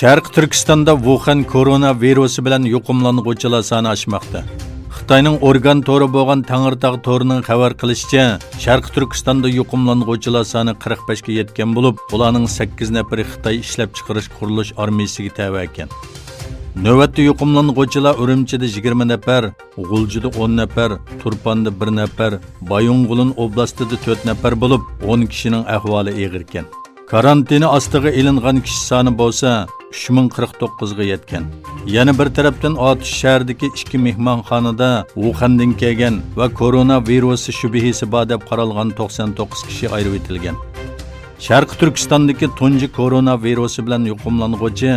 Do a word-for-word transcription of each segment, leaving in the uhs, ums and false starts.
شەرقىي تۈركىستاندا ۋۇخەن كورونا ۋىرۇسى بىلەن يۇقۇملانغۇچىلار سانى ئاشماقتا. خىتاينىڭ ئورگان تورى بولغان تەڭرىتاغ تورىنىڭ خەۋەر قىلىشىچە، شەرقىي تۈركىستاندا يۇقۇملانغۇچىلار سانى قىرىق بەشكە يەتكەن بولۇپ، بۇلارنىڭ سەككىز نەپىرى خىتاي ئىشلەپچىقىرىش قۇرۇلۇش ئارمىيىسىگە تەۋە ئىكەن. نۆۋەتتە يۇقۇملانغۇچىلار ئۈرۈمچىدە يىگىرمە نەپەر، غۇلجىدا ئون نەپەر، تۇرپاندا بىر نەپەر، بايىنغولىن ئوبلاستىدا تۆت نەپەر بولۇپ، ئون كىشىنىڭ ئەھۋالى ئېغىركەن. كارانتىنى ئاستىغا ئېلىنغان كىشى سانى بولسا ئۈچ مىڭ قىرىق توققۇزغا يەتكەن. يەنە بىر تەرەپتىن، ئاتۇش شەھىرىدىكى ئىككى مېھمانخانىدا ۋۇخەندىن كەلگەن ۋە كورونا ۋىرۇسى شۈبھىسى بار دەپ قارالغان توقسان توققۇز كىشى ئايرىۋېتىلگەن. شەرقىي تۈركىستاندىكى تۇنجى كورونا ۋىرۇسى بىلەن يۇقۇملانغۇچى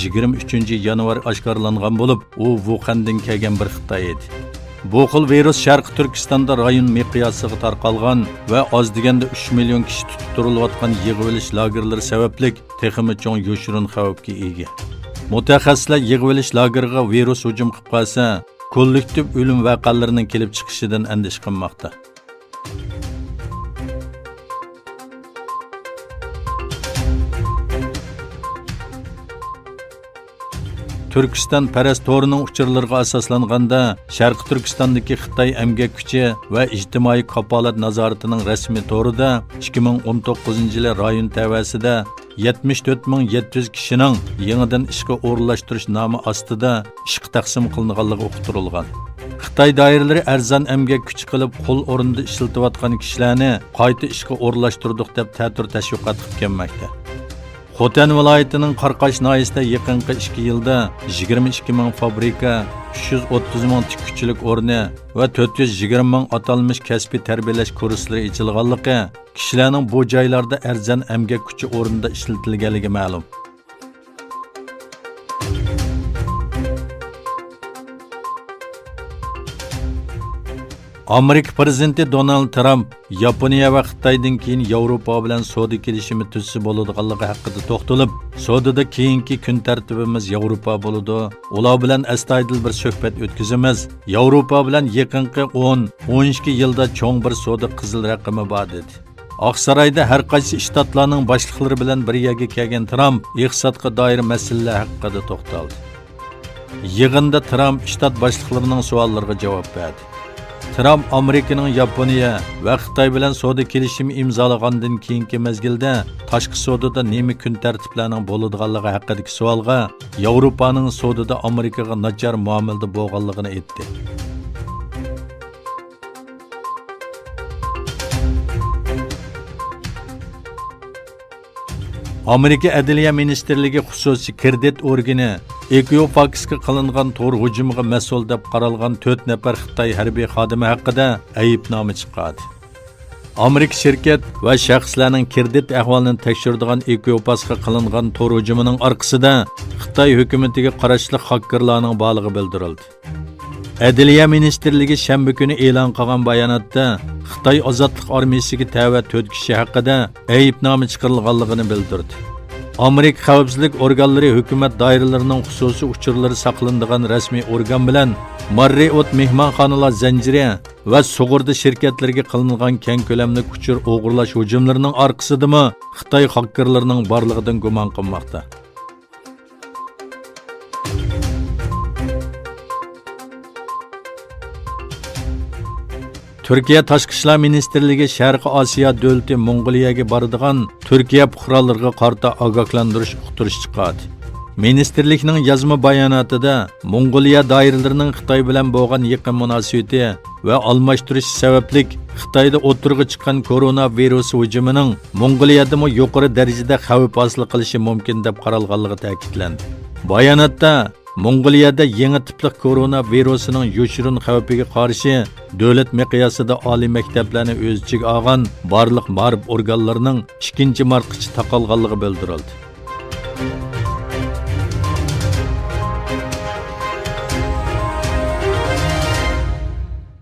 يىگىرمە ئۈچىنچى يانۋار ئاشكارىلانغان بولۇپ، ئۇ ۋۇخەندىن كەلگەن بىر خىتاي ئىدى. بۇ خىل ۋىرۇس شەرقىي تۈركىستاندا رايون مىقياسىغا تارقالغان ۋە ئاز دېگەندە ئۈچ مىليون كىشى تۇتۇپ تۇرۇلۇۋاتقان يىغىۋېلىش لاگېرلىرى سەۋەبلىك تېخىمۇ چوڭ يوشۇرۇن خەۋپكە ئىگە. مۇتەخەسسىسلەر يىغىۋېلىش لاگېرىغا ۋىرۇس ھۇجۇم قىلىپ قالسا، كوللېكتىپ ئۆلۈم ۋەقەلىرىنىڭ كېلىپ چىقىشىدىن ئەندىشە قىلماقتا. تۈركىستان پەرەس تورىنىڭ ئۇچۇرلىرىغا ئاساسلانغاندا، شەرقىي تۈركىستاندىكى خىتاي ئەمگەك كۈچى ۋە ئىجتىمائىي كاپالەت نازارىتىنىڭ رەسمىي تورىدا ئىككى مىڭ ئون توققۇزىنچى يىلى رايون تەۋەسىدە يەتمىش تۆت مىڭ يەتتە يۈز كىشىنىڭ يېڭىدىن ئىشقا ئورۇنلاشتۇرۇش نامى ئاستىدا ئىشقا تەقسىم قىلىنغانلىقى ئۇقتۇرۇلغان. خىتاي دائىرىلىرى ئەرزان ئەمگەك كۈچى قىلىپ قۇل ئورنىدا ئىشلىتىۋاتقان كىشىلەرنى قايتا ئىشقا ئورۇنلاشتۇردۇق دەپ تەتۈر تەشۋىقات قىلىپ كەلمەكتە. خوتەن ۋىلايىتىنىڭ قاراقاش ناھىيەسىدە يېقىنقى ئىككى يىلدا يىگىرمە ئىككى مىڭ فابرىكا، ئۈچ يۈز ئوتتۇز مىڭ تىككۈچىلىك ئورنى ۋە تۆت يۈز يىگىرمە مىڭ ئاتالمىش كەسپىي تەربىيەلەش كۇرسلىرى ئېچىلغانلىقى، كىشىلەرنىڭ بۇ جايلاردا ئەرزان ئەمگەك كۈچى ئورنىدا ئىشلىتىلگەنلىكى مەلۇم. ئامېرىكا پىرېزىدېنتى دونالد ترامپ ياپونىيە ۋە خىتايدىن كېيىن ياۋروپا بىلەن سودا كېلىشىمى تۈزسە بولىدىغانلىقى ھەققىدە توختىلىپ، سودىدا كېيىنكى كۈن تەرتىپىمىز ياۋروپا بولىدۇ، ئۇلار بىلەن ئەستايىدىل بىر سۆھبەت ئۆتكۈزىمىز، ياۋروپا بىلەن يېقىنقى ئون، ئون ئىككى يىلدا چوڭ بىر سودا قىزىل رەقىمى بار، دېدى. ئاقسارايدا ھەر قايسى شتاتلارنىڭ باشلىقلىرى بىلەن بىر يەرگە كەلگەن ترامپ ئىقتىسادقا دائىر مەسىلىلەر ھەققىدە توختالدى. يىغىندا ترامپ شتات باشلىقلىرىنىڭ سوئاللىرىغا جاۋاب بەردى. ترامپ ئامېرىكىنىڭ ياپونىيە ۋە خىتاي بىلەن سودا كېلىشىمى ئىمزالىغاندىن كېيىنكى مەزگىلدە تاشقى سودىدا نېمە كۈن تەرتىپلەرنىڭ بولىدىغانلىقى ھەققىدىكى سوئالغا، ياۋروپانىڭ سودىدا ئامېرىكىغا ناچار مۇئامىلىدە بولغانلىقىنى ئېيتتى. ئامېرىكا ئەدلىيە مىنىستىرلىكى خۇسۇسىي كىردىت ئورگىنى ئېكيۇپاكسقا قىلىنغان تور ھۇجۇمىغا مەسئۇل دەپ قارالغان تۆت نەپەر خىتاي ھەربىي خادىمى ھەققىدە ئەيىبنامە چىقاردى. ئامېرىكا شىركەت ۋە شەخسلەرنىڭ كىردىت ئەھۋالىنى تەكشۈرىدىغان ئېكيۇپاكسقا قىلىنغان تور ھۇجۇمىنىڭ ئارقىسىدا خىتاي ھۆكۈمىتىگە قاراشلىق خاككېرلارنىڭ بارلىقى بىلدۈرۈلدى. ئەدلىيە مىنىستىرلىكى شەنبە كۈنى ئېلان قىلغان باياناتتا خىتاي ئازادلىق ئارمىيىسىگە تەۋە تۆت كىشى ھەققىدە ئەيىبنامە چىقىرىلغانلىقىنى بىلدۈردى. ئامېرىكا خەۋپسىزلىك ئورگانلىرى ھۆكۈمەت دائىرىلىرىنىڭ خۇسۇسىي ئۇچۇرلىرى ساقلىنىدىغان رەسمىي ئورگان بىلەن ماررىئوت مېھمانخانىلار زەنجىرى ۋە سۇغۇرتا شىركەتلىرىگە قىلىنغان كەڭ كۆلەملىك ئۇچۇر ئوغرىلاش ھۇجۇملىرىنىڭ ئارقىسىدىمۇ خىتاي خاككېرلىرىنىڭ بارلىقىدىن گۇمان قىلماقتا. تۈركىيە تاشقى ئىشلار مىنىستىرلىكى شەرقىي ئاسىيا دۆلىتى موڭغۇلىيەگە بارىدىغان تۈركىيە پۇقرالىرىغا قارىتا ئاگاھلاندۇرۇش ئۇقتۇرۇشى چىقاردى. مىنىستىرلىكنىڭ يازما باياناتىدا، موڭغۇلىيە دائىرىلىرىنىڭ خىتاي بىلەن بولغان يېقىن مۇناسىۋىتى ۋە ئالماشتۇرۇشى سەۋەبلىك، خىتايدا ئوتتۇرىغا چىققان كورونا ۋىرۇسى ھۇجۇمىنىڭ موڭغۇلىيەدىمۇ يۇقىرى دەرىجىدە خەۋپ ھاسىل قىلىشى مۇمكىن، دەپ قارالغانلىقى تەكىتلەندى. باياناتتا، موڭغۇلىيەدە يېڭى تىپلىق كورونا ۋىرۇسىنىڭ يوشۇرۇن خەۋپىگە قارشى دۆلەت مىقياسىدا ئالىي مەكتەپلەرنى ئۆز ئىچىگە ئالغان بارلىق مائارىپ ئورگانلىرىنىڭ ئىككىنچى مارتقىچە تاقالغانلىقى بىلدۈرۈلدى.